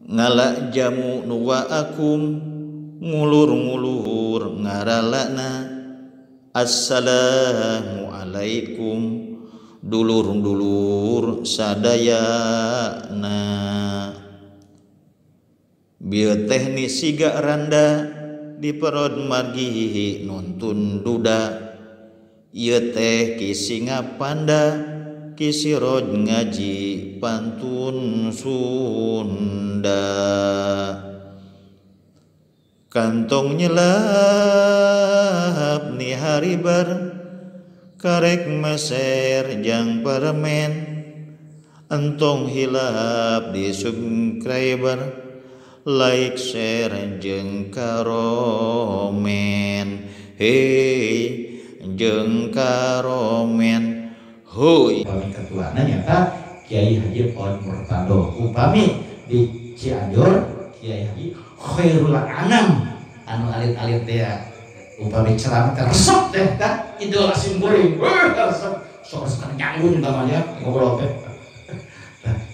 Ngala jamu nu waakum ngulur-ngulur ngaralana. Assalamualaikum dulur-dulur sadayana. Bieu teknis siga randa di perod margi nuntun duda. Ieu teh Ki Singa Panda Ki Siroj ngaji pantun Sunda. Kantong nyelap ni haribar karek meser jang permen. Entong hilap di subscriber like share jeung karomen. Hei jeung karomen hoi. Upami ketuana nyata Kiai Haji On Murtado. Upami di Cianjur Kiai Haji Khairul Anam anu alit-alit teh upami ceramah teh resep teh tah idola simkuring resep sok resep nyanggung tamanya ngobrol teh.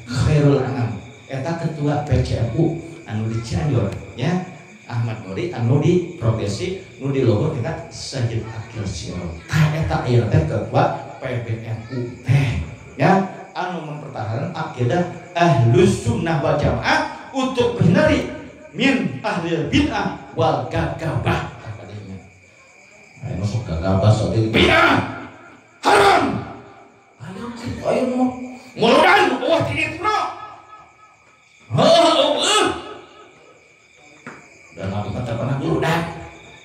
Khairul Anam eta ketua PCMU anu di Cianjur ya, Ahmad Nuri anu di provinsi nu di luhur kita Sayyid Akil Siroj. Tah eta ieu teh ketua PBNU teh ya, anu mempertahankan akidah Ahlus Sunnah wal Jamaah untuk menghindari min ahli bid'ah wal gagabah. Katanya ayo masuk gagabah sok bid'ah haram. Ayo ayo ngolodan oh tidak bro. Heuh. Dan Nabi kata pernah ngolodan.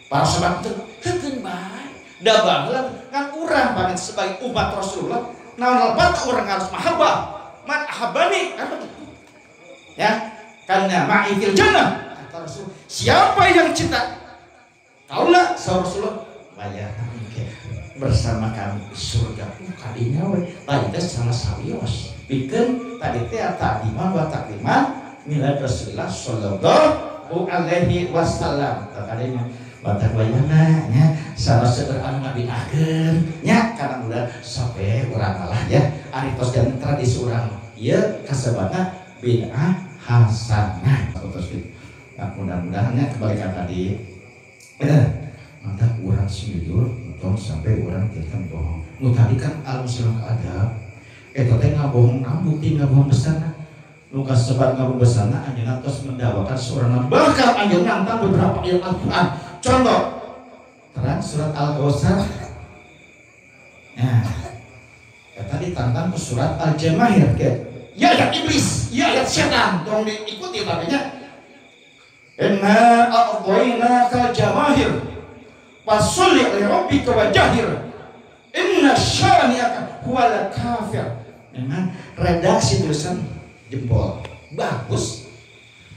Para sahabat itu heukeun bae. Da baheula kan urang banget sebagai umat Rasulullah naon lepat urang harus mahabbah. Man ahabbani kan begitu. Ya. Karena ma'i fil jannah kata Rasul, siapa yang cinta kaulah saur Rasulullah bayar bersama kami surga. Kadinya we tadi teh salah sawios pikeun tadi teh ta'diman wa takriman milad Rasulullah sallallahu alaihi wasallam. Kadinya batak wayana nya salah seueur anu ngabinakeun nya kana udah sampai urang malah ya ari tos dan tradisi urang ieu kasebatna bid'ah hasanah. Terus gitu. Nah, mudah-mudahannya kebalikan tadi. Mantap urang sujud tong sampai urang tidak bohong. Nu tadi kan al muslim adab eta teh ngabohong bukti ngabohong besarna. Nu kasebat ngabohong besarna anjeunna tos mendakwakan seorang bahkan anjeunna nantang beberapa ayat Al-Qur'an. Contoh terang surat Al-Kautsar. Nah, eta ditantang ke surat Al-Jamahir ke. Ya ayat iblis, ya ayat setan, tolong diikuti tadinya. Inna a'dhainaka jamahir fasalli li rabbika wajahir inna syani'aka huwal kafir. Memang redaksi tulisan jempol bagus,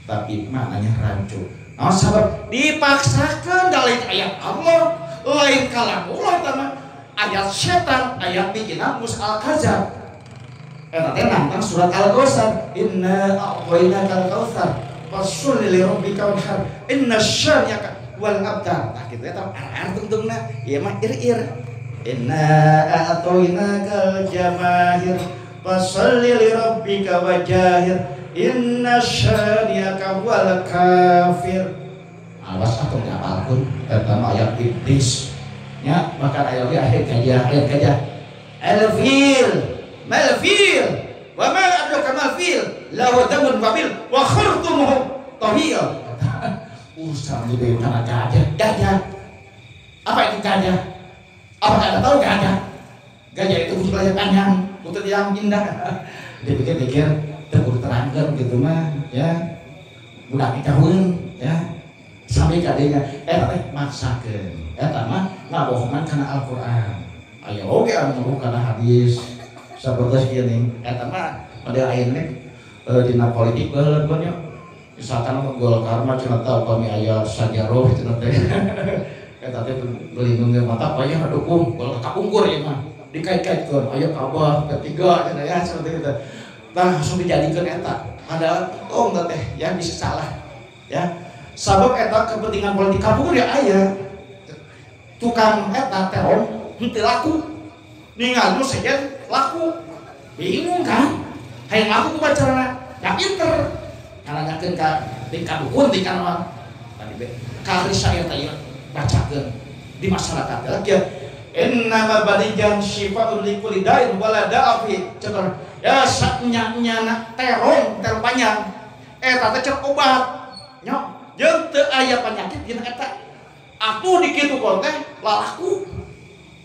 tapi maknanya rancu. Nah, sahabat dipaksakan dari ayat Allah, lain kalamullah tama ayat setan, ayat bikinan mus al-kazab. Eta teh nantang surat Al-Kautsar, inna a'thainakal kautsar fasholli li rabbika wanhar inna syani'aka wal abtar. Tah kitu eta ar-ar tungtungna, ieu mah ir-ir. Inna a'thainakal jamahir fasholli li rabbika wajahir inna syani'aka wal kafir. Awas atuh diapalkeun eta mah ayat iblis. Nya bahkan aya ge ayat gajah, ayat gajah. Al-fil mal fil wa ma adraka mal fil lahu damun wabil wa khurtumuhu tawil. Urusan di tanah gajah. Gajah. Apa itu gajah? Apa Anda tahu gajah? Gajah itu kutut panjang, kutut yang indah. Dipikir-pikir teu terangkeun gitu mah ya. Budak dikaweun ya. Sampai kadenya eta teh maksakeun. Eta mah ngabohongan kana Al-Qur'an. Aya oge anu ngabohong kana hadis. Sapertos kieu nih, eta mah model ayeuna dina politik baheula nya. Misalkan Golkar mah cenah teh upami aya sajaroh cenah teh. Eta teh melindungi mata payah dukung Golkar kapungkur ieu mah. Dikait-kaitkeun aya Kabah P3 cenah ya seperti itu. Tah langsung dijadikeun eta. Padahal tong teh ya bisa salah. Ya. Sabab eta kepentingan politik kapungkur ya aya. Tukang eta terong henteu laku. Ningali nu sejen laku. Bingung kan? Hayang laku kumaha carana? Ya pinter. Ngaranyakeun ka tingkat dukun tingkat naon tadi be kari saya teh bacakeun di masyarakat lagi innama balijan syifaa'un likulli da'in wala da'a fi cenah ya saknya-nyana terong terong panjang eta teh cek obat nya jeung teu aya penyakit dina eta atuh dikitu kon teh lalaku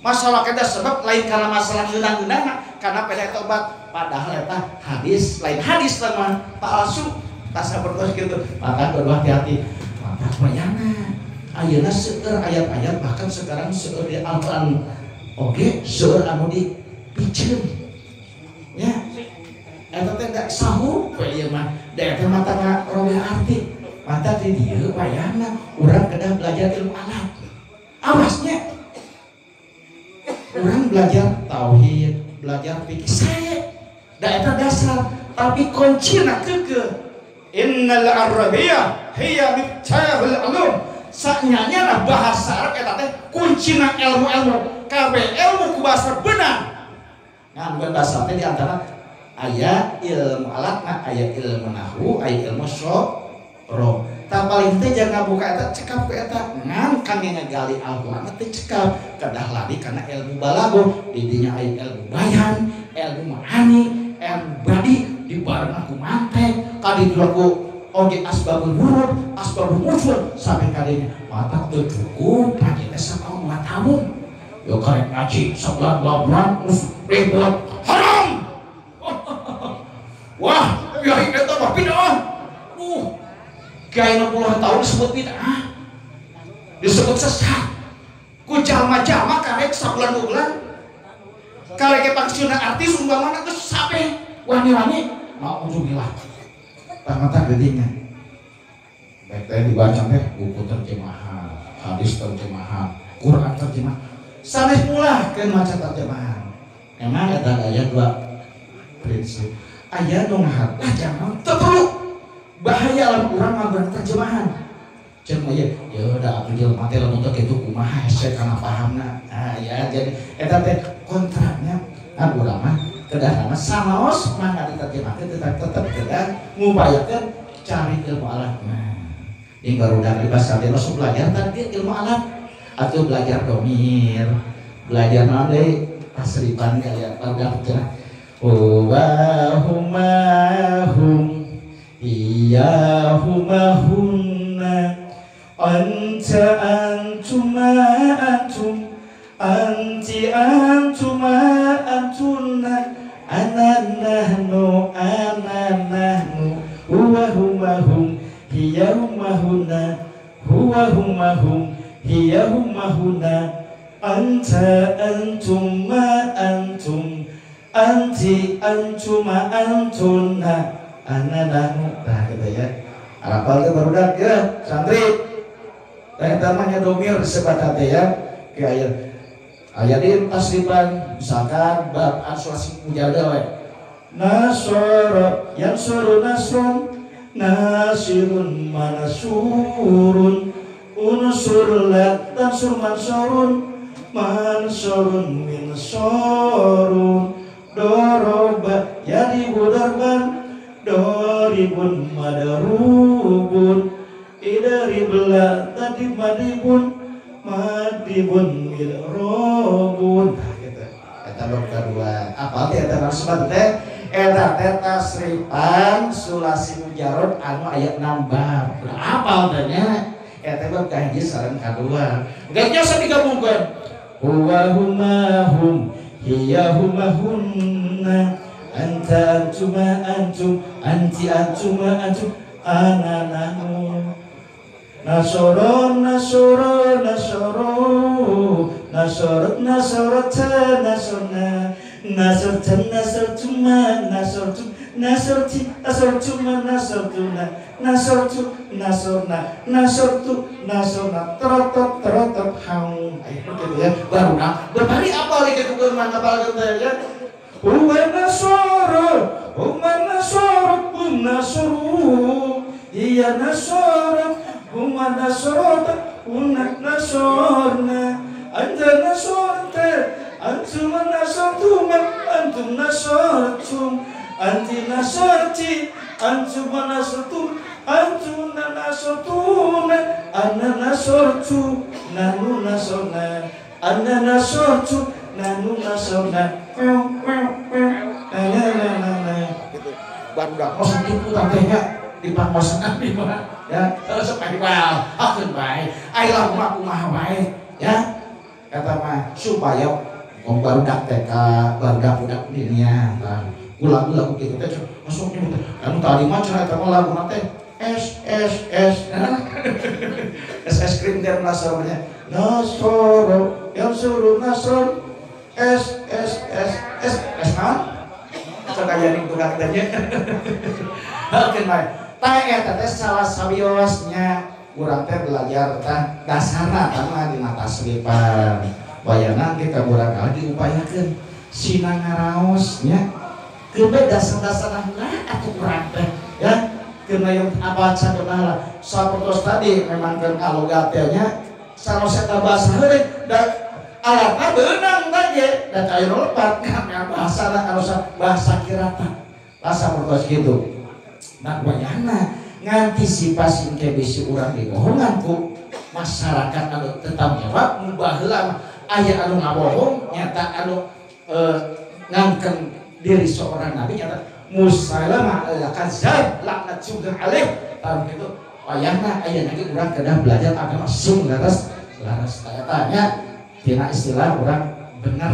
masalah eta sebab lain karena masalah ngeunang-ngeunang karena pada eta obat padahal eta hadis lain hadis mah palsu tasapertos kitu maka kudu hati-hati maka wayana ayeuna seueur ayat-ayat bahkan sekarang seueur di Al-Qur'an oge seueur anu dipiceun nya eta teh da sahu we ieu mah da eta mah mata robeh arti mata di dieu wayana urang kedah belajar ilmu alat awasnya urang belajar tauhid belajar fikih sae da eta dasar tapi kuncina keukeuh innal arabiyyah hiya miftahul ulum saknyanya lah bahasa Arab eta teh kuncina ilmu-ilmu kabeh ilmu ku bahasa beunang ngan bahasa teh di antara aya ilmu alatna aya ilmu nahwu aya ilmu sorof tah paling teh jangan ngabuka eta cekap ku eta ngan kangge ngagali Al-Qur'an teh cekap kedah lari kana ilmu balaghah di dinya aya ilmu bayan ilmu ma'ani ilmu badi dibarengan ku mantek kadi ku oge asbabul wurud asbabul nuzul sampai kadinya mata teu cukup ngaji teh sataun dua tahun yo karek ngaji sabulan dua bulan terus ribut haram wah kiai eta mah bid'ah kiai 60 tahun disebut bid'ah disebut sesat ku jalma-jalma karek sabulan dua bulan karek pangsiunan artis umpamana geus sampe wani-wani naudzubillah mata geuningan baik teh dibaca teh buku terjemahan hadis terjemahan Quran terjemahan sanes mulah ke maca terjemahan emang eta aya dua prinsip aya nu ngahat jangan teu perlu bahaya lamun urang nganggo terjemahan ceuk mah ieu ya da atuh jelema teh lamun teu kitu kumaha hese kana pahamna ah ya jadi eta teh kontraknya kan urang mah kedah nama sanaos mangga diterjemahkeun tetep kedah ngupayakeun cari ilmu alat. Nah, yang baru dari bahasa dia langsung belajar tadi ilmu alat atau belajar domir, belajar naon deui tasripan kaya barudak cenah. Wa huma hum iyahuma hunna anta antuma antum anti antuma antunna ana nahnu huwa huma hum hiya huma hunna huwa huma hum hiya huma hunna anta antum ma antum anti antuma antunna ana nahnu. Nah gitu ya hafal teh barudak ya santri teh eta mah nya domir disebut teh ya ke ayat ayat di tasripan misalkan bab asuransi mujadah we nasara yansuru nasrun nasirun manasurun unsur la tansur mansurun mansurun min sorun doroba yaribu darban doribun madarubun idribla tadib madibun madibun midrobun. Nah gitu eta bab kadua apal teh eta maksud teh eta teh tasripan sulasi mujarad anu aya 6 bab apal teh nya eta bab kahiji sareng kadua geus nya digabungkeun huwa huma hum hiya huma hunna anta antuma antum anti antuma antum ana nahnu nasoro nasoro nasoro nasorot nasorota nasorna nasorta nasortuma nasortu nasorti nasortuma nasortuna nasortu nasorna nasortu nasorna terotot terotot haum. Ayo gitu ya baru nah berbari apa lagi gitu mana apal gitu ya huwa nasoro huma nasoro hum nasoru iya nasoro huma nasorota hunna nasorna anta nasorta antum nasortuma antum nasortum Anti nasarti antuma nasartu antuna nasartuna anna nasartu nanu nasarna anna nasartu nanu nasarna na na na na gitu. Baru dah kosong itu teh di pangosan abdi mah ya sok bae akeun bae ai lamun kumaha bae ya kata mah supaya barudak TK barudak-budak dinya tah lagu-lagu gitu teh masuk nyebut anu tadi mah cenah eta mah laguna teh S S S S S krim dan nasarnya nasoro yang suruh nasor S S S S S naon sok aya ning tukang teh nya heukeun bae tah eta teh salah sawiosnya urang teh belajar tah dasarna tah mah dina tasripan wayana kita urang kali diupayakeun sina ngaraos nya keun dasar-dasarna atuh urang teh ya keun yang apa sadonah sapertos tadi memang keun kalogat teh nya sanos eta bahasa heureun da alatna beunang teh da aya nu lepat kana bahasana anu bahasa kirata tah sapertos kitu. Nah wayahna ngantisipasi ke bisi urang dibohongan ku masyarakat anu tetap jawab nu baheula aya anu ngabohong nyata anu ngangkeng diri seorang nabi nyata Musailamah al-Kazzab laknat juga alaih tahun itu wayahna aya lagi urang kedah belajar agama sing laras laras tanya tina istilah urang benar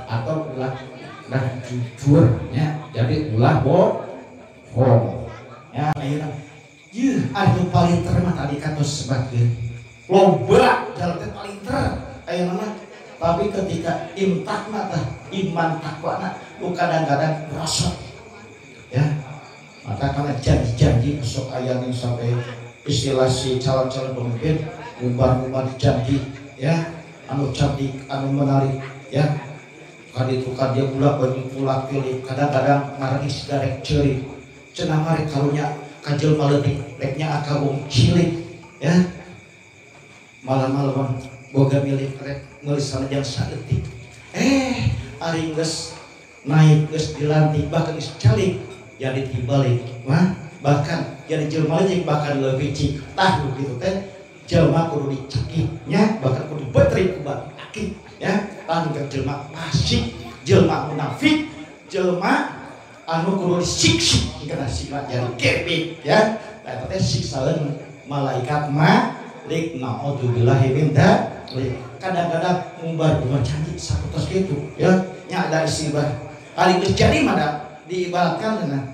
atau ulah ulah jujur nya jadi ulah bohong ya ayeuna yeuh anu paling ter mah tadi katos sebatkeun loba jalan teh paling ter ayeuna mah tapi ketika imtakna tah iman takwana nu kadang-kadang rosot ya maka karena janji-janji sok aya ning sampai istilah si calon-calon pemimpin umbar-umbar janji ya anu cantik anu menarik ya kaditu kadia pula banyu pula pilih kadang-kadang ngarani sigarek ceurik cenah mah rek karunya ka jelema leutik rek nyaah ka wong cilik ya malam-malam boga milik rek meuli sanajan saeutik ari geus naik geus dilantik bahkan geus calik jadi tibalik mah bahkan jadi jelema leutik bahkan leuwih cik tah kitu teh jelema kudu dicekik nya bahkan kudu betrik ku batu akik ya tah jelema fasik jelema munafik jelema anu kudu disiksik kana siksa jadi kepik ya eta teh siksaeun malaikat malik naudzubillahi min dzalik kadang-kadang ngumbar-ngumbar janji sapertos kitu ya nya ada istilah kali geus jadi mah diibaratkan cenah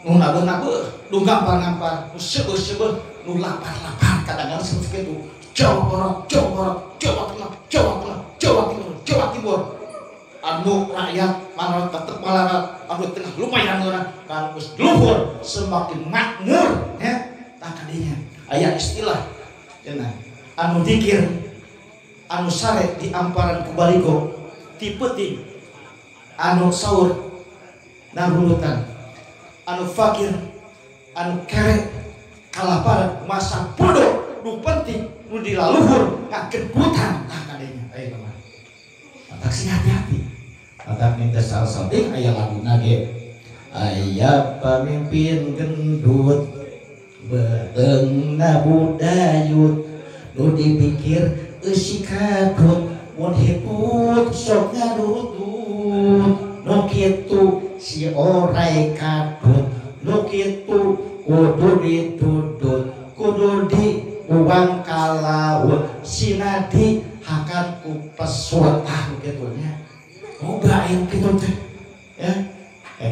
nu nabuh-nabuh nu ngampar-ngampar nu seueuh-seueuh nu lapar-lapar kadang-kadang seperti kitu Jawa Barat Jawa Barat Jawa Tengah Jawa Tengah Jawa Timur Jawa Timur anu rakyat mana tetep malarat anu tengah lumayan urang kan geus luhur semakin makmur ya tah kadinya aya istilah cenah anu dikir anu sare di amparan ku baligo ti peuting anu saur narurutan anu fakir anu kere kalaparan masa bodoh nu penting nu dilaluhur ngagebutan tah kadinya aya mah matak sing hati-hati. Maka minta salah salting aya laguna ge aya pamimpin gendut beuteungna budayut nu dipikir eusi kadut mun hiput sok ngadutut nu kitu si orai kadut nu kitu kudu ditudut kudu dibuang ka laut sinadi hakan ku pesut ah kitu nya. Loba aya kitu teh ya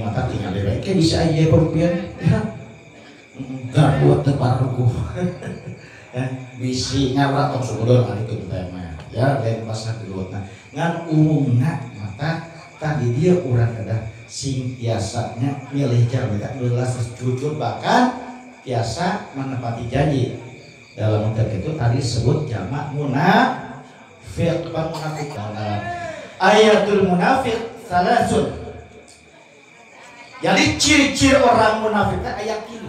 mata tinggal dewek ke bisa aya pemimpin ya garbuat teu paruguh ya bisi ngawrat tong sugudon ari kitu teh mah ya lain pasah geulutna ngan umumna mata tadi dia urang kedah sing tiasanya milih jalmi belas jujur bahkan tiasa menepati janji dalam konteks itu tadi sebut jamak munafik munafik ayatul munafik salasun. Jadi ciri-ciri orang munafik teh aya tilu.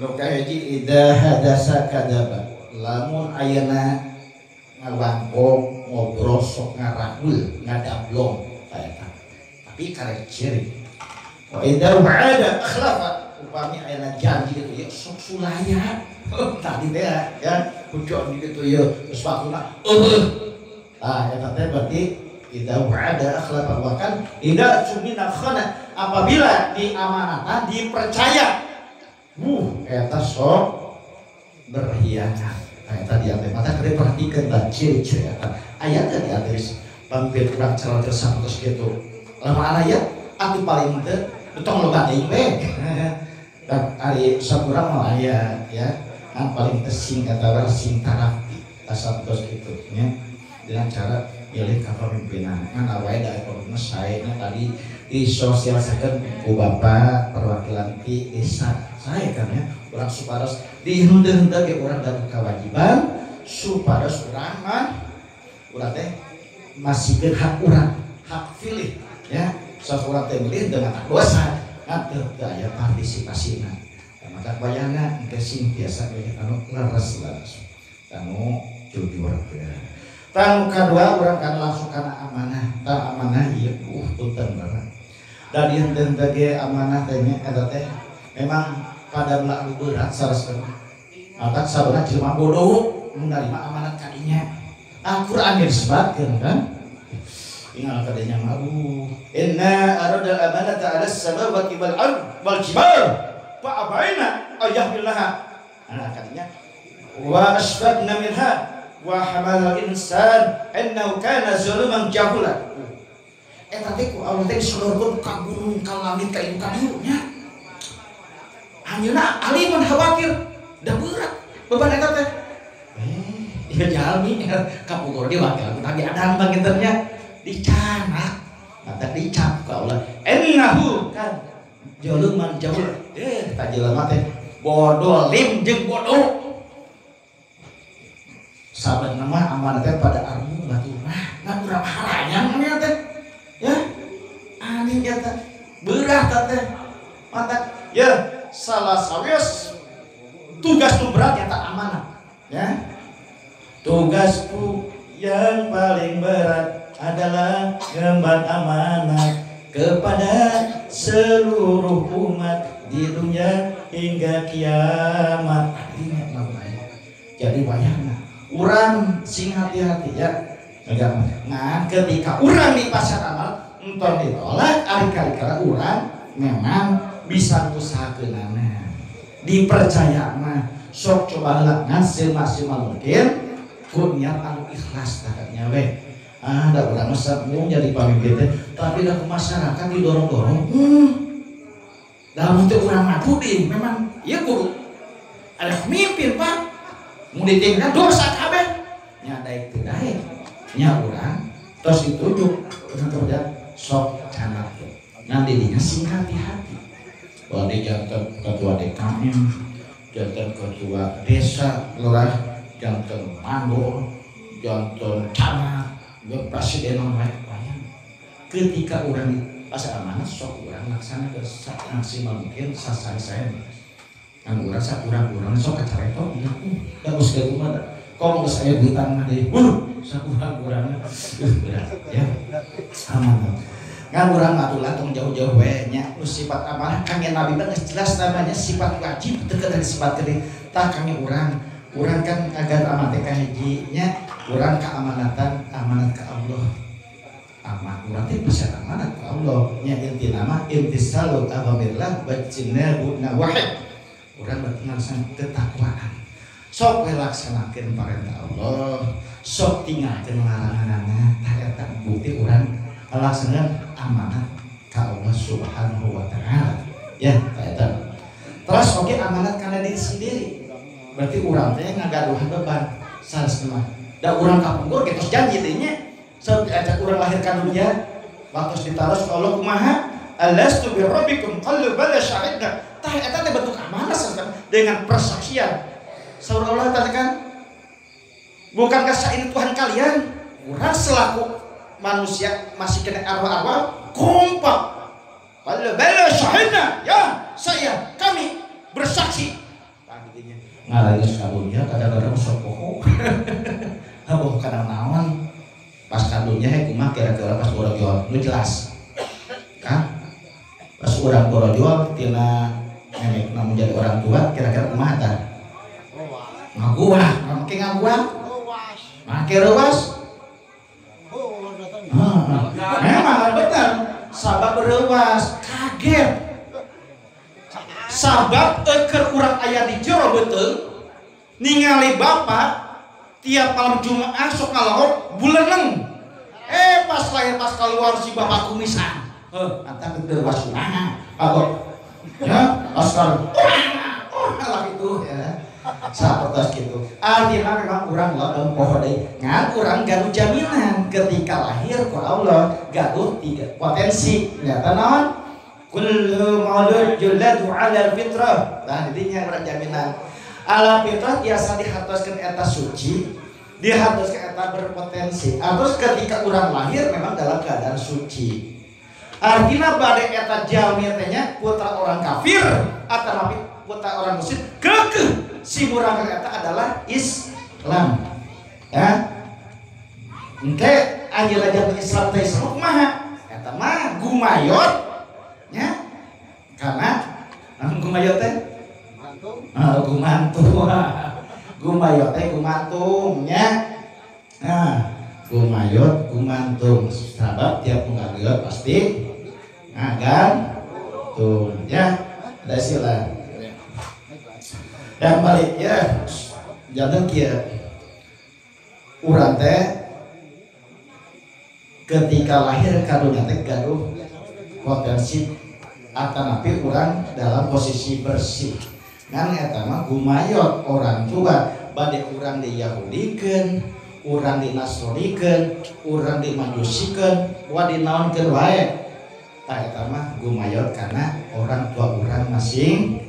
Nu kahiji idza hadasa kadaba. Lamun ayeuna ngawangkong ngobrol sok ngarahul ngadablong eta. Tapi karek ciri. Wa idza wa'ada akhlafa, upami aya janji gitu ya sok sulaya. Tadi teh ya hujan gitu ya terus waktuna eueuh. Ah eta teh berarti idza wa'ada akhlafa, bahkan idza sumina khana, apabila diamanatan dipercaya. Eta sok berkhianat. Nah, eta dia teh mata keur diperhatikeun tah ciri-ciri eta. Aya teh di atas pamimpin urang calon sapertos kitu. Lamun aya atuh paling teu tong loba teuing we. Dan ari sakurang mah aya ya. Kan paling teu sing eta sing tarapi sapertos kitu nya. Dengan cara milih kepemimpinan. Kan awalnya dari pemimpin saya tadi disosialisasikan ku bapak perwakilan di desa saya kan ya, orang supados dihenteu-henteu ge urang gaduh kewajiban supados urang mah urang teh masihkeun hak urang, hak pilih ya. Sok urang teh milih dengan hak dosa kan teu aya partisipasina. Maka bayangna engke sing biasa we anu leres-leres anu jujur ya. Tang kadua urang kan langsung kana amanah. Tang amanah ieu punten banget. Da dihenteu ge amanah teh nya eta teh memang pada anu berat sareskeun. Maka sabenerna jelema bodoh menerima amanat kadinya. Al-Qur'an ge disebutkeun kan. Ingal kadinya mah inna aradal amanata 'ala as-samawati wal ard wal jibal fa abaina ayahmilaha. Nah kadinya wa asfaqna minha wa hamalal insan innahu kana zaluman jahula. Eta teh ku Allah teh disodorkeun ka gunung ka langit ka ieu ka dieu nya. Anjeunna alimun khawatir da berat beban eta teh. Ieu jalmi kapungkur diwakil ku Nabi Adam panginten nya dicanak mata dicap ku Allah innahu kan zaluman jahula. Ta jelema teh bodoh lim jeung bodoh. Saben nama amanah teh pada armu batu mah ngan urang harayang nya teh ya aneh nya teh beurah teh mata ya salah sawios tugas nu berat eta amanah ya. Tugasku yang paling berat adalah gemban amanah kepada seluruh umat di dunia hingga kiamat. Artinya lamun jadi wayahna urang sing hati-hati ya. Nah, ketika urang di pasar amal enton ditolak ari-kali urang memang bisa usahakeunana. Dipercaya mah sok coba heula ngan semaksimal mungkin ku niat anu ikhlas takatnya we. Ah, da urang mah mung jadi pamimpin teh, tapi da ku masyarakat didorong-dorong. Dalam teu urang mah budi memang ieu kudu ada pemimpin, Pak. Mun ditinggal dosa kabeh nya daek teu daek nya urang tos ditunjuk urang kerja sok canak ngan didinya sing hati-hati. Bade janten ketua DKM, janten ketua desa lurah, janten mandor, janten camat, presiden wae bayang. Ketika urang di pasar amanah sok urang laksanakeun semaksimal mungkin sasai-sae. Kan urang sakurang-kurang sok kacareto ieu da geus kitu mah komo geus aya duitan mah deui sakurang-kurangna berat ya amanah. Ngan urang mah atuh tong jauh-jauh we nya nu sifat amanah kange Nabi mah geus jelas namanya sifat wajib teu kedah disebutkeun deui. Tah kange urang urang kan agar amanah teh kahiji nya urang keamanatan amanat ka Allah. Amanat urang teh bisa amanat ka Allah nya intina mah imtisalu awamirillah wa jinabu nawahi. Urang berarti ngalaksanakeun ketakwaan. Sok we laksanakeun parentah Allah, sok tinggalkeun laranganana, tah eta bukti urang ngalaksanakeun amanat ka Allah Subhanahu wa taala. Ya, tah eta. Terus oge amanat kana diri sendiri. Berarti urang teh ngagaduhan beban sanes mah. Da urang kapungkur ge tos janji teh nya. Sok diajak urang lahir ka dunia, waktu ditaros ka Allah kumaha? Alastu bi rabbikum qalu bala syahidna. Tah eta teh bentuk amanah dengan persaksian. Saur Allah tadi kan, bukankah saya ini Tuhan kalian? Urang selaku manusia masih kena arwah-arwah kompak. Qalu bala syahidna. Ya, saya, kami bersaksi. Tah dinya ngarayos ka dunya kadang-kadang sok poho. Heuh kana naon? Pas ka dunya he kumaha kira-kira pas urang jawab nu jelas. Pas urang borojol tina memekna menjadi orang tua kira-kira kumaha tah? Ngaguah, make ngaguah. Make reuas. Memang bener, sabab reuas, kaget. Sabab eukeur urang aya di jero beuteung ningali bapak tiap malam Jumat sok ngalohor buleneng. Pas lahir pas keluar si bapak kumisan. Mantap reuas kumaha? Kagok. Ya, Oscar. Oh, lah itu ya. Sapertos gitu. Artinya memang urang lah poho deui. Ngan urang gaduh jaminan ketika lahir ku Allah gaduh tiga potensi. Nyata naon? Kullu maulud yuladu 'ala al-fitrah. Nah, didinya urang jaminan. Ala fitrah biasa dihartoskeun eta suci, dihartoskeun eta berpotensi. Terus ketika urang lahir memang dalam keadaan suci. Artinya bade eta jalmi teh nya putra orang kafir atau putra orang muslim kekeh si murang eta adalah Islam. Ya. Engke anjeunna jatuh Islam teh Islam kumaha? Eta mah gumayot nya. Karena naon gumayot teh? Mantung. Gumantung. Gumayot teh gumantung nya. Nah, gumayot gumantung. Sabab tiap ngageut pasti ngagantung ya. Ada istilah. Dan balik ya, jangan kia urang teh ketika lahir kadunya teh gaduh potensi atanapi urang dalam posisi bersih. Ngan eta mah gumayot orang tua bade urang di Yahudikeun, urang di Nasronikeun, urang di Majusikeun, wa dinaonkeun wae. Tah eta mah gumayot karena orang tua urang masing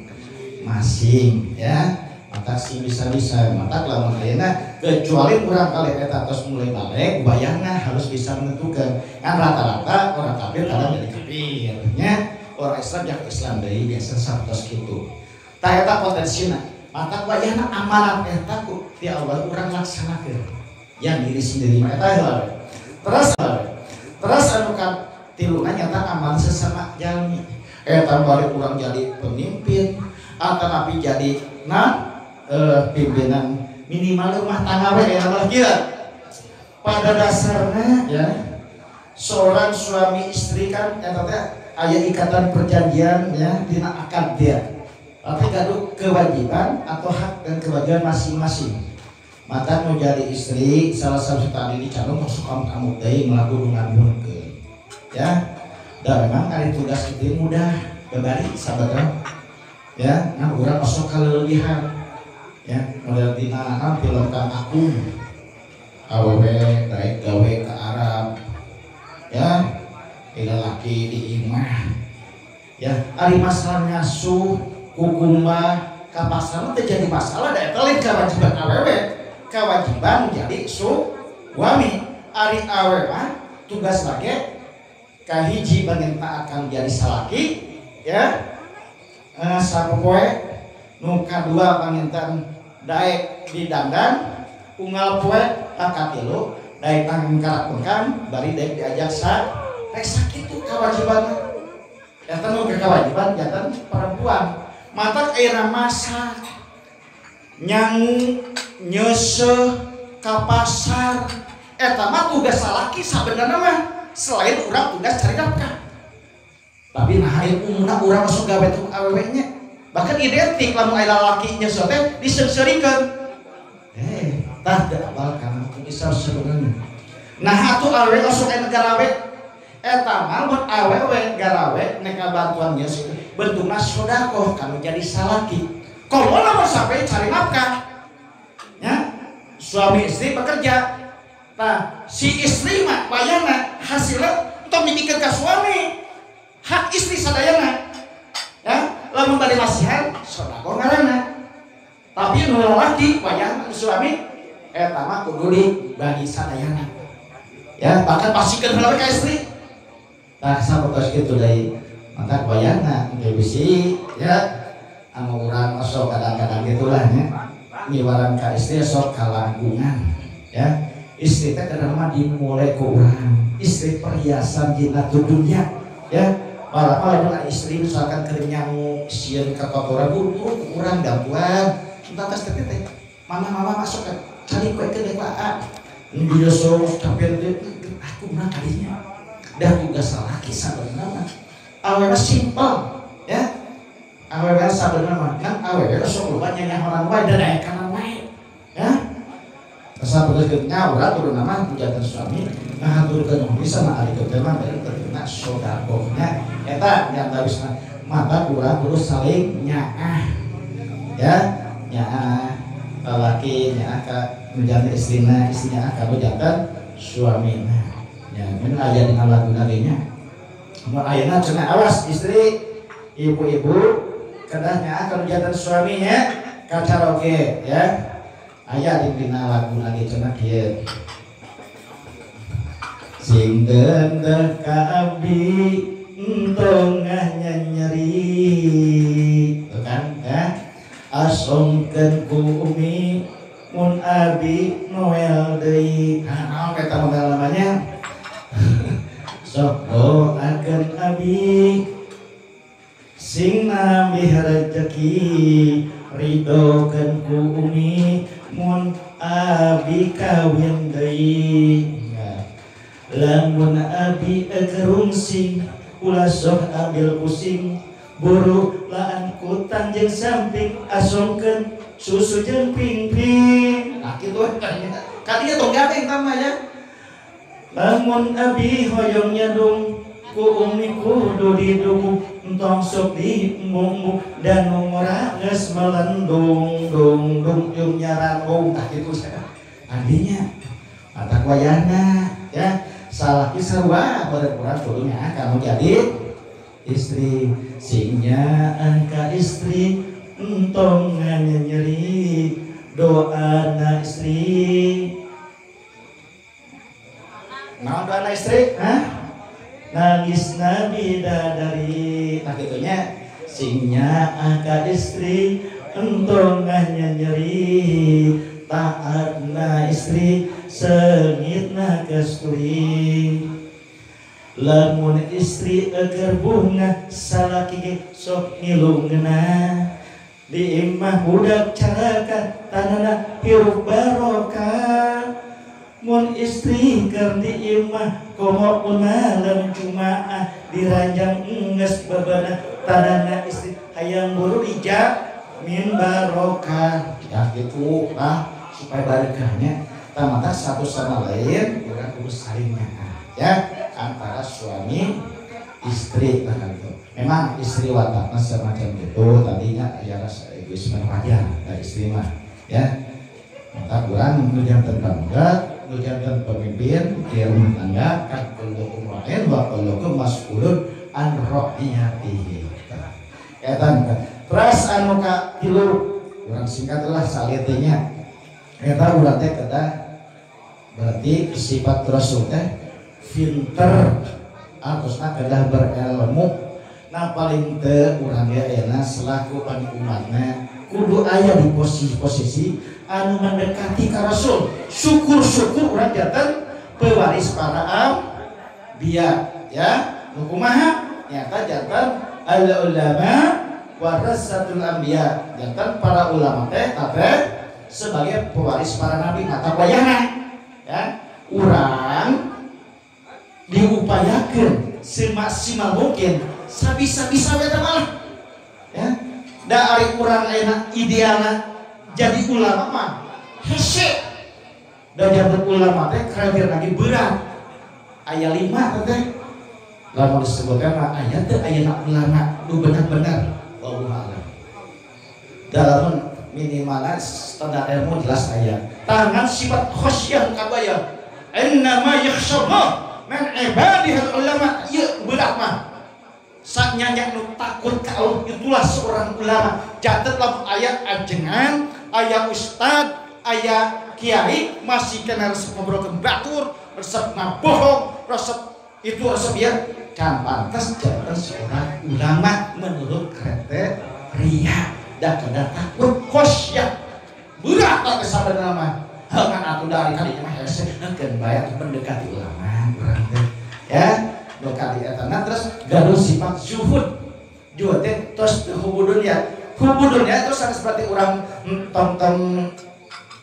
masing ya, mata sih bisa-bisa mata lamun ayeuna kecuali urang kali eta tos mulai balik bayangna harus bisa menentukan. Kan rata-rata orang kafir kadang jadi kafir nya, orang Islam jak Islam deui biasa satos kitu. Tah eta potensina, mata wayahna amanat eta ku ti Allah urang laksanakeun. Yang diri sendiri mah eta heula. Terus terus anu katiluna nyata amal sesama jalmi. Eta balik urang jadi pemimpin atau napi jadi nah pimpinan minimal rumah tangga we ya lah kieu. Pada dasarnya ya seorang suami istri kan eta teh aya ikatan perjanjian ya dina akad dia. Tapi gaduh kewajiban atau hak dan kewajiban masing-masing. Mata mau jadi istri salah satu tadi di calon masuk kamu deui melaku ngabunkeun. Ya. Dan memang ari tugas itu mudah babari sahabat. Ya, nah urang osok kalebihan. Ya, model tina film Kang Akung. Awewe daek gawe ke Arab. Ya, ila laki di imah. Ya, ari masalah ngasuh kukumbah ka pasar teh jadi masalah da eta lain kewajiban awewe. Kewajiban jadi suami. Ari awewe mah tugas lage kahiji bagian taat akan jadi salaki ya. Sapopoe nu kadua panginten daek di dandan unggal poe katilu daek tangkarak bari daek diajak sa rek sakitu kewajibanna eta nu kewajiban janten perempuan matak ayeuna masak nyangu nyeuseuh ka pasar eta mah tugas salaki sabenerna mah selain urang tugas cari nafkah. Tapi nah hari umumna urang masuk gawe tuh awewe nya. Bahkan identik lamun aya lalaki nyeuseuh teh diseungseurikeun. Tah teu apal kana hukum Islam sebenarnya. Nah atuh awewe osok aya garawe eta mah mun awewe garawe neka bantuan nyeuseuh bentukna sedekah kanu jadi salaki. Komo lamun sampai cari nafkah. Ya, suami istri bekerja. Nah, si istri mah wayahna hasilna tong mimikeun ka suami. Hak istri sadayana. Ya, lamun bade masihan sedekah ngaranna. Tapi nu lalaki wayahna suami eta mah kudu dibagi sadayana. Ya, bahkan pasikeun heula ka istri. Tah sapertos kitu deui. Maka wayahna engke bisi ya anu urang osok kadang-kadang gitulah nya. Ngiwaran ka istri sok kalangkungan ya. Istri teh kadang mah dimulai ku urang. Istri perhiasan jinatul dunia ya. Malah lamun istri misalkan keur nyangu sieun ka kotoran buru urang dapuan. Entah tas teh teh. Mama masuk kan. Cari kue ke deui Pak. Dia sok capek teh aku mah kadinya. Dah tugas salaki sabenerna mah. Awewe simpel ya. Awewe sabenerna mah kan awewe sok loba nyanyahonan wae da daekanan wae. Ya. Sabenerna nya urang kudu nama pujanten suami ngahaturkeun nuhun sama ari teh mah bari terkena sodakohnya eta nyantawisna mata kurang kudu saling nyaah. Ya, nyaah lalaki nyaah ka nu istrina, istri nyaah ka nu janten suamina. Ya, mun aya dina laguna ge nya. Mun ayeuna cenah awas istri, ibu-ibu kedah nyaah ka nu janten suaminya kacaroge ya. Aya di dina laguna ge cenah kieu. Sing dendeh ka abdi entong nyeri. Tuh kan ya. Asongkeun ku umi mun abi Noel deui. Nah, naon eta model namanya? Sok doakeun abi sing nambih rejeki, ridokeun ku umi mun abi kawin deui. Lamun abi gerungsing ulah sok ambil pusing, buru laan kutang jeung samping asongkeun susu jeung pingping. Nah kitu kadinya tong ganteng tambah ya. Lamun abi hoyong nyadung ku umi kudu didukung, entong sok diembung-embung dan ngora geus melendung dung dung yung nyaranggung. Tah kitu artinya mata wayahna ya salaki sarua urang kudu nya kamu jadi istri sing nyaah ka istri entong nyeri doana istri. Naon doana istri? Hah? Nangis nabi bidadari. Nah gitunya sing nyaah ka istri entong nyeri taatna istri sengitna kasturi. Lamun istri eger bunga salaki ge sok ngilungna di imah budak caraka tanana hirup barokah. Mun istri keur di imah komo malam jumaah diranjang enggeus babana tanana istri hayang buru dijamin barokah. Ya gitu lah supaya barokahnya tamata satu sama lain urang kudu saling nyaah ya antara suami istri lah gitu. Memang istri watakna semacam itu tadinya ya rasa egoisme wajar dari istri mah ya. Maka kurang nujanten bangga, nujanten pemimpin di rumah tangga kan kullukum ra'in wa kullukum mas'ulun an ra'iyatihi. Eta terus anu ka tilu urang singkat lah salieunya. Eta urang teh kedah berarti sifat rasul teh pinter atosna kedah berilmu. Nah paling teu urang ge ayeuna selaku umatna kudu aya di posisi-posisi anu mendekati ka rasul. Syukur-syukur urang janten pewaris para anbiya ya. Nu kumaha? Nyata janten al ulama warasatul anbiya. Janten para ulama teh teh sebagai pewaris para nabi mata wayahna ya. Urang diupayakeun semaksimal mungkin sabisa-bisa we teh malah ya. Da ari urang ayeuna idealna jadi ulama mah hese. Da jadi ulama teh kriteria lagi berat. Aya 5 teh. Lamun disebutkan mah aya teh ayeuna ulama nu benar-benar wallahu a'lam. Dalam minimalnya standar ilmu jelas aya. Tangan sifat khasyah kabaya. Innama yakhshallah min ibadihil ulama. Ieu berat mah. Saknya nu takut ka Allah itulah seorang ulama. Catet lamun aya ajengan, aya ustad, aya kiai masih kena resep ngobrolkeun batur, resep ngabohong, resep itu resep ya. Can pantas janten seorang ulama menurut kriteria. Da kada takut khasyah. Berat teh sabenerna mah. Ngan atuh dari kadinya mah hese keun bae atuh mendekati ulama urang teh. Ya. Lokali etana terus gaduh sifat zuhud. Zuhud teh tos hubbu dunya. Hubbu dunya itu sama seperti orang tong-tong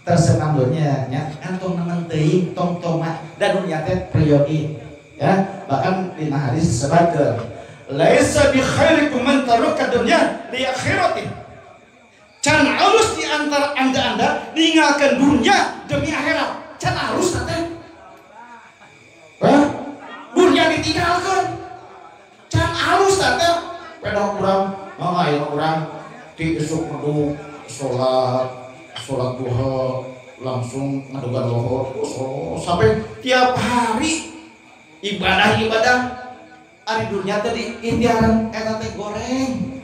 tersenang dunia nya, entong nemen teuing tong tomat da dunya teh priyogi ya. Bahkan dina hadis disebutkeun laisa bi khairikum man taraka dunya li akhirati. Can alus di antara anda-anda ninggalkeun dunia demi akhirat. Can alus teh. Hah? Dunia ditinggalkeun. Can alus teh pedah urang, mah aya urang ti isuk ngeduk salat duha langsung ngadugan lohor sampai tiap hari ibadah-ibadah ari dunia teh diintiaran eta teh goreng.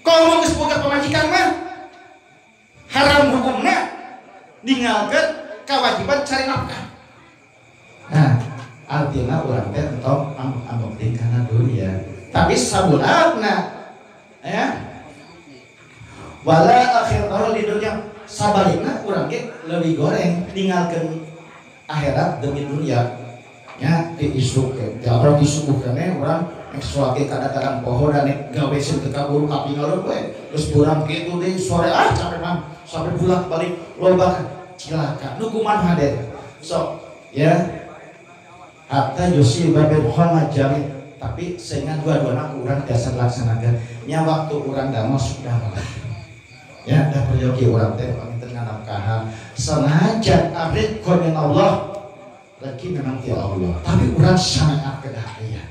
Komo geus boga pamajikan mah haram hukumna ninggalkeun kewajiban cari nafkah. Nah, artinya urang teh entong ambek deui kana dunia. Tapi sabulatna ya wala akhiratahu di dunia, sabalikna urang ge leuwih goreng ninggalkeun akhirat demi dunia. Nya di isuk ge urang disuguh keneh urang rek salat ge kadang-kadang poho da nek gawe sieun teu kaburu kapingaleun we geus burang kitu deui sore ah capek mah sampai bulak balik loba cilaka nu kumaha hade sok ya hatta yusiba bil khamajami. Tapi sehingga dua-duana urang biasa laksanakeun nya waktu urang damel sudah lah ya dah peryogi urang teh panginten nganafkahan senajan arrizqu min Allah rezeki memang ti Allah tapi urang syariat kedah aya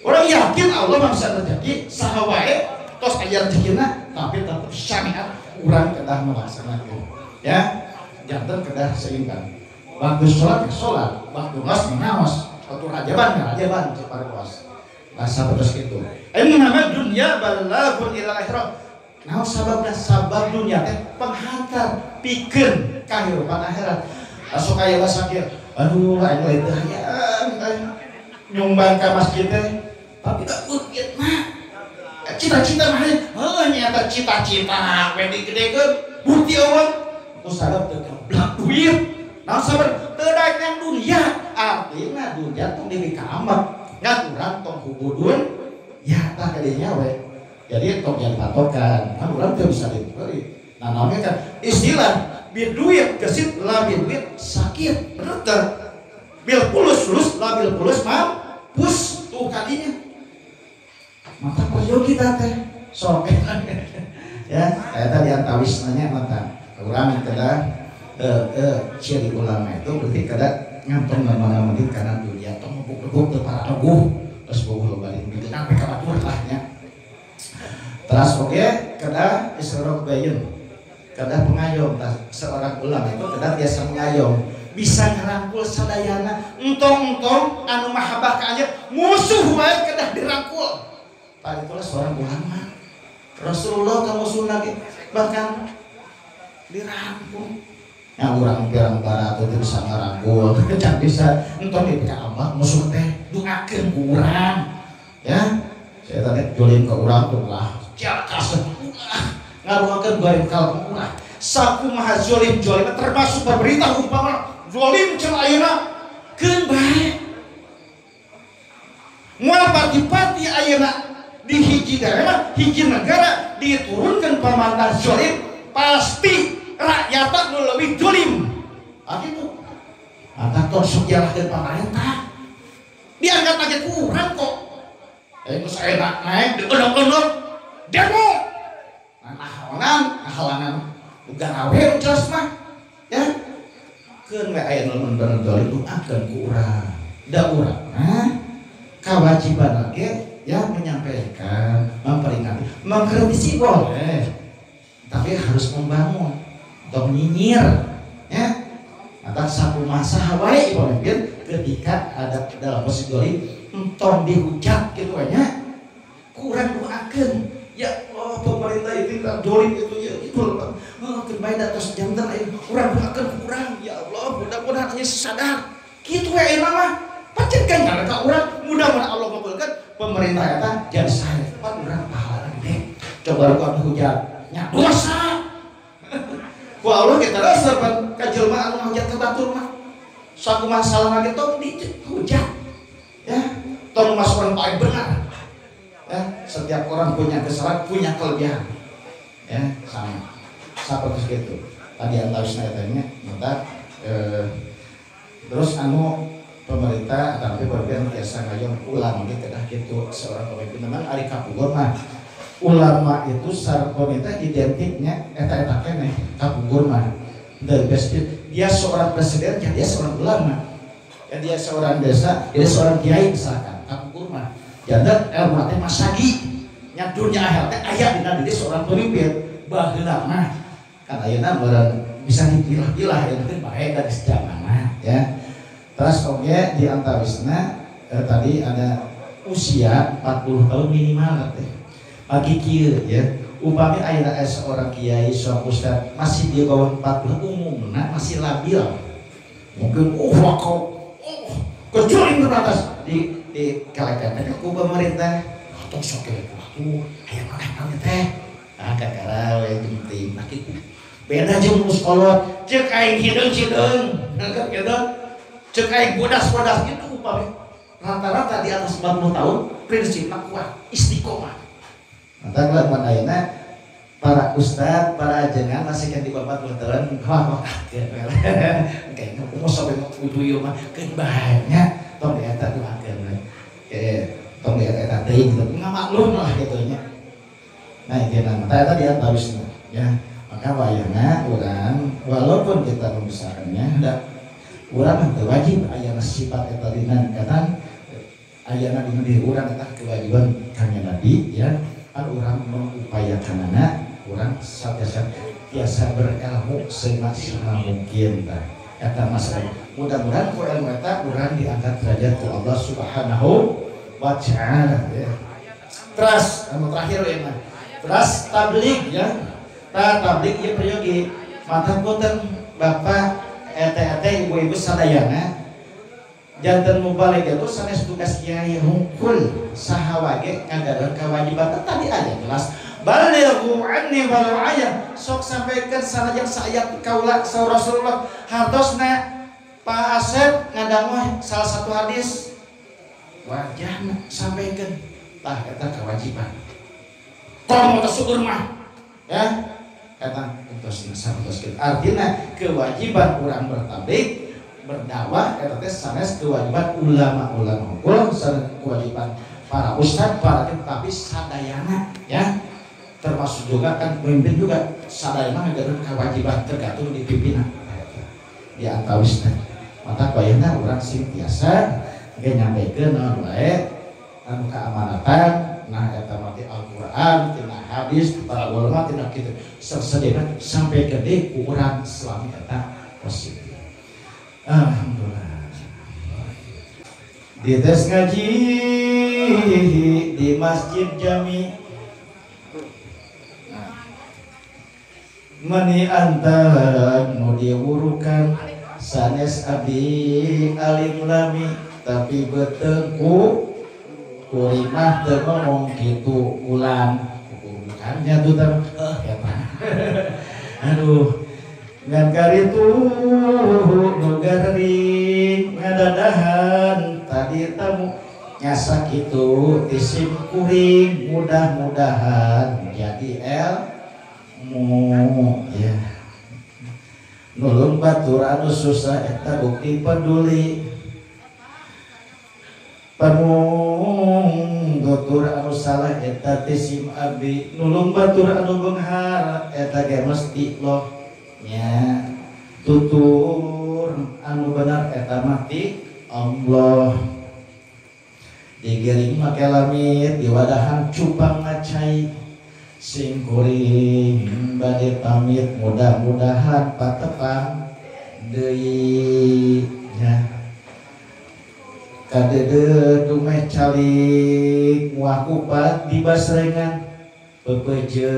urang yakin Allah mah bisa rezeki saha wae tos aya rezekina tapi tetep syariat urang kedah melaksanakeun ya janten kedah seimbang waktu salat ya salat waktu ngaos ngaos waktu rajaban ya rajaban cek paruas bahasa terus gitu ini nama dunia balagun ila akhirat. Nah, sababna sabab dunia teh penghantar pikeun kahirupan akhirat. Asup aya bahasa kieu, aduh aing lain teh hayang nyumbang ka masjid teh, tapi da duit mah. Cita-cita mah heuh nyata cita-cita we digedekeun bukti eueuh ku sabab teu gablak duit. Nah, sabab teu daek nang dunia, artina dunia tong dipikaambat. Ngan urang tong hubudun ya tah ka dinya we. Jadi tong yang patokan, kan orang tuh bisa diberi. Nah namanya kan istilah bil duit gesit la bil duit sakit, bener teh. Bil pulus lulus la bil pulus mampus tuh kadinya. Mata peryogi teh sok ya, eta di antawis nanya mata. Urang kedah ciri ulama itu berarti kedah ngantong nama-nama karena dunia tong ngebuk-ngebuk teu para neguh geus bogoh balik sampai ka batur lah nya. Terus oke, kedah isrok bayun, kedah pengayom. Seorang ulama itu kedah biasa mengayom, bisa ngerangkul sadayana, entong-entong anu mahabbah ka anjeun, musuh wae kedah dirangkul. Tadi itulah seorang ulama. Rasulullah ka musuh lagi bahkan dirangkul. Ya urang pirang barat itu bisa ngerangkul, can bisa entong dipika Allah musuh teh doakeun ku urang. Ya, saya tadi jolim ke urang tuh lah. Cilaka ngaruhakeun goreng kalem urang sakumaha zolim zolim termasuk pemerintah umpama zolim cenah ayeuna keun bae moal parti-parti ayeuna di hiji daerah hiji negara diturunkan pemerintah zolim pasti rakyat nu leuwih zolim kitu mata tong sok nyalahkeun pamarentah diangkat lagi kurang kok geus enak naik diundang-undang demo nahaonan ngahalangan gawe jelas mah ya keun we aya nu bener dolim doakeun ku urang da urang mah kewajiban ge ya menyampaikan memperingati mengkritisi boleh tapi harus membangun tong nyinyir ya atas sakumaha saha wae pemimpin ketika ada dalam posisi dolim entong dihujat kitu we nya kurang doakeun ya Allah pemerintah itu dolim itu ya itu oh keun bae da tos janten aya urang doakeun kurang ya Allah mudah-mudahan nya sadar kitu we ayeuna mah pancen kan ka urang mudah-mudahan Allah ngabulkeun pemerintah eta jadi sae pan urang pahala gede coba ku dihujat nya dosa ku Allah kita rasa pan ka jelema anu ngahujat ka batur mah sakumaha salah ge tong dihujat ya tong masukkan paling benar. Ya, setiap orang punya kesalahan, punya kelebihan. Ya, sama. Sapertos kitu. Tadi antawisna eta nya, mata terus anu pemerintah tapi pemimpin biasa ngayong ulama gitu dah gitu seorang pemimpin memang ari kapungkur mah ulama itu sareng pemerintah identiknya eta-eta keneh kapungkur mah the best. Dia seorang presiden ya dia seorang ulama ya dia seorang desa dia seorang kiai misalkan kapungkur mah janten ilmu teh masagi nya dunya akhirat teh aya dina diri seorang pemimpin baheula mah kan ayeuna meureun bisa dipilah-pilah ya penting bae dari zamanna ya. Terus oke di antawisna tadi ada usia 40 tahun minimal teh. Bagi kieu ya, upami ayeuna seorang kiai, seorang ustad masih di bawah 40 umumna masih labil. Mungkin kecuali ke atas di kalekan ku pemerintah. Tong sok ge atuh aya maneh teh. Ah kakara we penting nah kitu. Beda jeung nu sekolah, ceuk aing hideung-hideung, gitu. Cek aing bodas-bodas itu upami rata-rata di atas 40 tahun prinsipnya kuat istiqomah. Mantap lah mun ayeuna para ustad, para ajengan masih kan di bawah 40 tahun, wah wah kayaknya umur sampai ieu mah keun banyak tong di eta doakeun we. Tong di eta teuing gitu. Ngamaklum lah kitu nya. Nah intina mah eta di antawisna ya. Maka wayahna urang walaupun kita membesarkannya da urang teu wajib ayana sifat eta dina katan ayana dina diri urang eta kewajiban kanjeng Nabi ya kan urang mengupayakanana urang sateuacan tiasa berilmu semaksimal mungkin tah eta masalah mudah-mudahan ku ilmu eta urang diangkat derajat ku Allah Subhanahu wa taala ya. Terus anu terakhir we mah terus tabligh ya ta tabligh ieu peryogi mantap punten Bapak ete-ete ibu-ibu sadayana janten mubalig itu sanes tugas kiai hungkul saha wage ngagaduhan kewajiban tadi aja jelas balighu anni walau ayat sok sampaikan sanajan saayat kaula saur Rasulullah hartosna Pak Asep ngadangu salah satu hadis wajahna sampaikan tah eta kewajiban komo teh syukur mah ya eta entosna sapertos kitu artinya kewajiban urang bertabligh berdakwah eta teh sanes kewajiban ulama-ulama unggul sanes kewajiban para ustad para tapi sadayana ya termasuk juga kan pemimpin juga sadayana ngagaduhan kewajiban tergantung di pimpinan di antawisna mata bayana urang sing tiasa ge nyampekeun naon wae anu keamanatan nah eta mah ti Al-Qur'an tina hadis para ulama tina kitu sasadayana sampai gede ku urang selami eta positif. Alhamdulillah. Di tes ngaji di Masjid Jami meni antar nu diwurukan sanes abdi alim lami tapi betengku kurimah teu ngomong kitu ulang bukannya tuh teh eta aduh ngan karitu nu garing ngadadahan tadi tamu nyasak itu tisim kuring mudah-mudahan jadi ilmu ya nulung batur anu susah eta bukti peduli pamung tutur anu salah eta tisim abdi nulung batur anu beunghar eta ge mesti loh nya tutur anu benar eta mah ti Allah digiring make lamit diwadahan cupang ngacai sing kuring bade pamit mudah-mudahan patepang deui nya kadede dumeh calik muah kupat di basrengan pepeje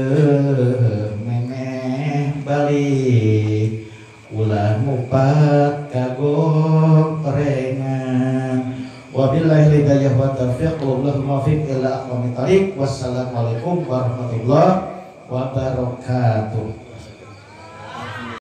memeh balik ulah ngupat kagok rengan. Wabillahi hidayah wa taufiq wallahu muwaffiq ila aqwamit thariq. Wassalamualaikum warahmatullahi wabarakatuh.